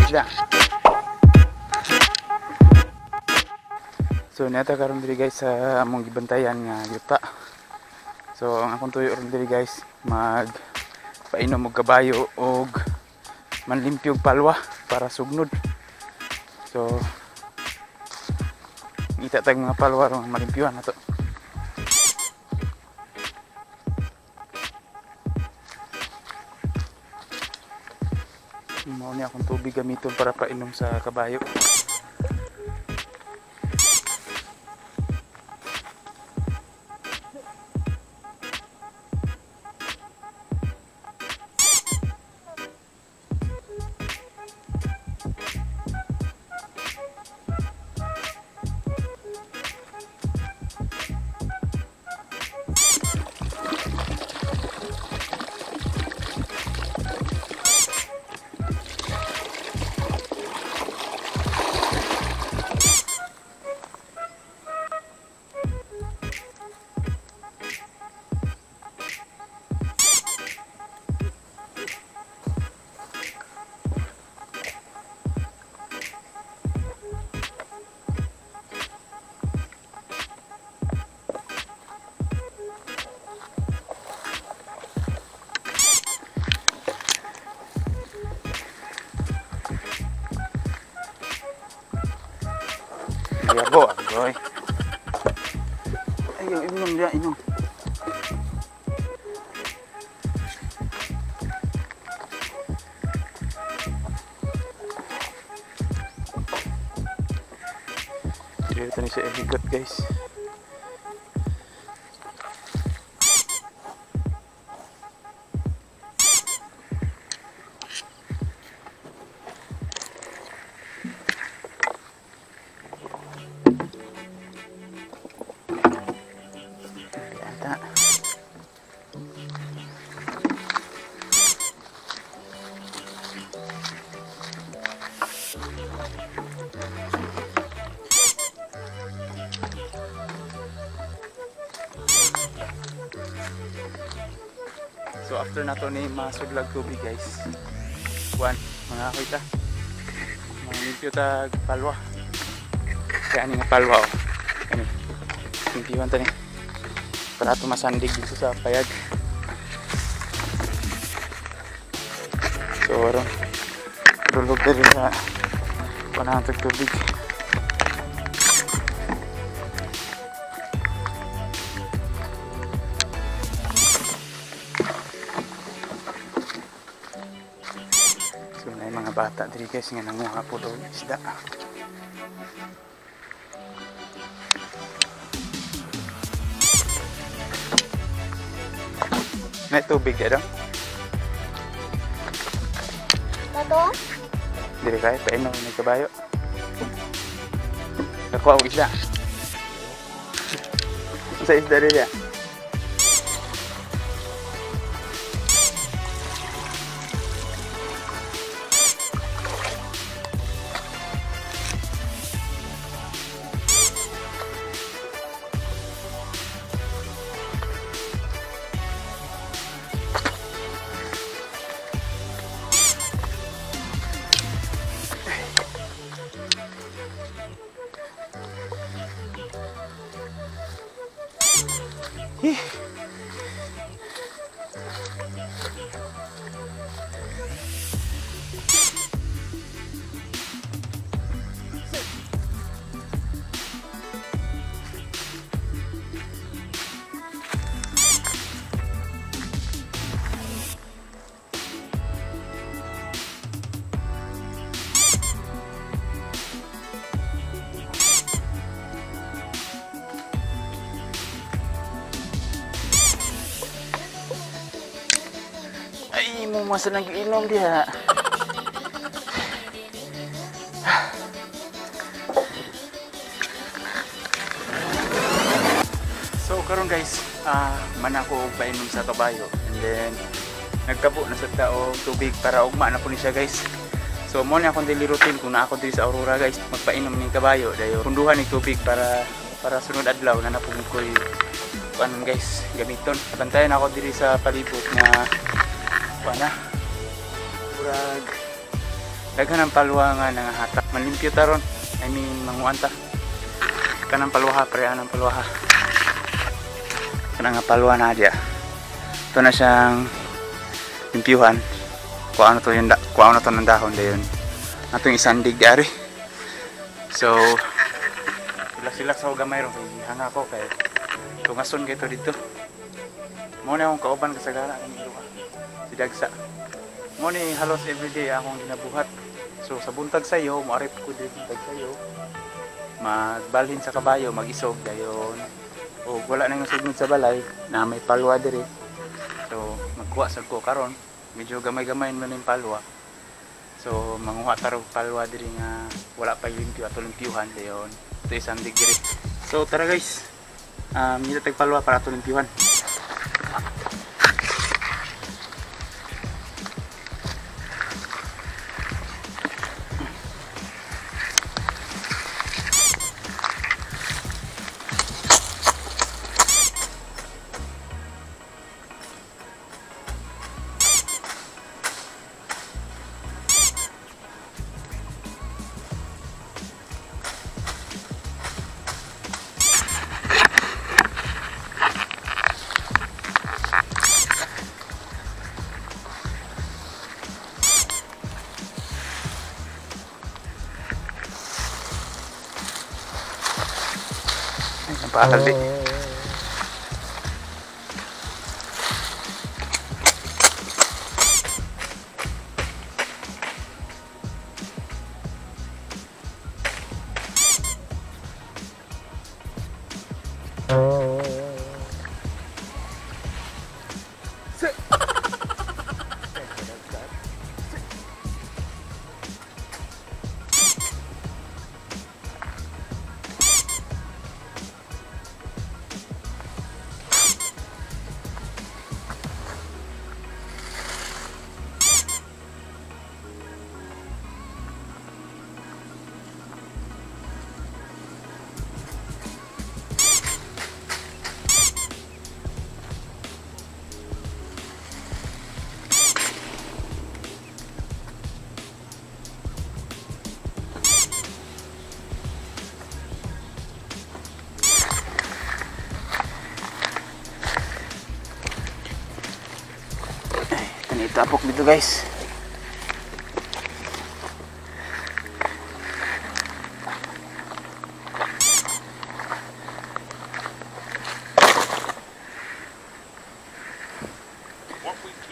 Isda. So neta karon diri guys sa among gibantayan nga yuta. So ang akong tuyo ron diri guys, mag painom og kabayo og manlimpyo og palwa para sugnod. So ngita tag mga palwa ron malimpyuhan nato. Mao ni akong tubig gamiton para painom sa kabayo. Yabo, agoy. Ay, inom dia, inom. Dito ni siya higot guys. So after nato ni masuglag tubig guys, kuan mga akoy ta, mga limpyo tag palwa. Kaya ani nga palwa oh. Ani limpyuhan ta ni para ato masandig dito sa payag. So ron dulog diri sa panahan tag tubig. So na yung mga bata diri guys nga nanguha po daw isda. May tubig ya dong? Tato? Diri kay painom ni kabayo. Kakuha og isda. Sa isda diri ya? Ay, mo masa nang inom diha. So karon guys, man ako og painom sa kabayo and then nagkabo na sa tao tubig para ugma na po ni siya guys. So mo ni akong daily routine kung naa ako diri sa Aurora guys, magpainom ning kabayo dayon punduhan ni tubig para sunod adlaw na napugod koy kuan guys gamiton. Bantayan ako diri sa palibot nga kuan na murag Daghan ang palwa nga nangahatak. Manlimpyo ta ron. I mean, manguan ta. Kanang palwaha, pre, anang palwaha. Kanang nga palwa na diya. Ito na siyang limpyuhan. Kuha na to yung kuha na to ng dahon dayon. Atong isandig dari. So, sila sa gamay ron kay hanga ko kay tungason kay to dito. Mo ni akong kauban kasagara kani duha. Si Dagsa. Mo ni halos everyday akong ginabuhat. So sa buntag sayo, moarip ko diri buntag sayo. Magbalhin sa kabayo, magisog dayon. O wala nang sugnod sa balay na may palwa diri. So magkuha sad ko karon. Medyo gamay-gamay man yung palwa. So manguha tarog palwa diri nga wala pa limpyo ato limpyuhan dayon. Ito isang diri. So tara guys. Ngita tag palwa para ato limpyuhan. Ang paatal di. Itapok dito guys.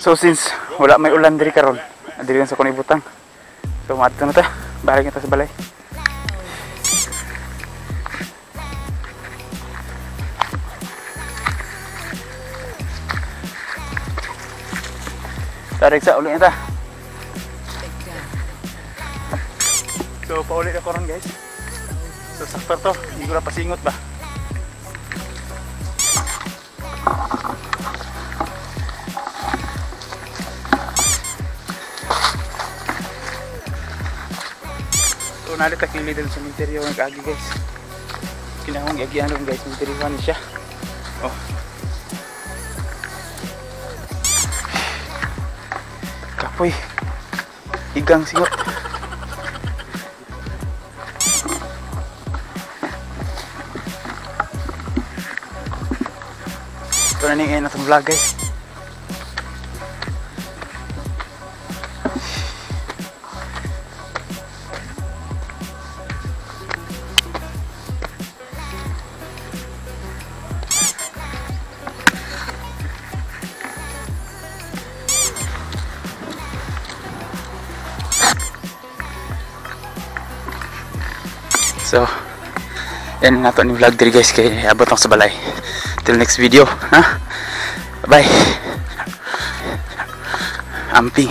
So since wala may ulan diri karon, diri lang sa akong ibutang. So maadto na ta, balik na ta sa balay. Tarik sa uli na ta. So paulit ako ron guys. So sakto to, hindi ko na pasingot ba. So nalit akili dun sa cementerio nag-agi guys. Kinahong giagian ron guys, cementerio ni siya. Oh. Kapoy. Igang singot. Ito na ning end atong vlog guys. So, yan na to ni vlog diri guys kay abot ako sa balay. Till next video, ha? Bye. Amping.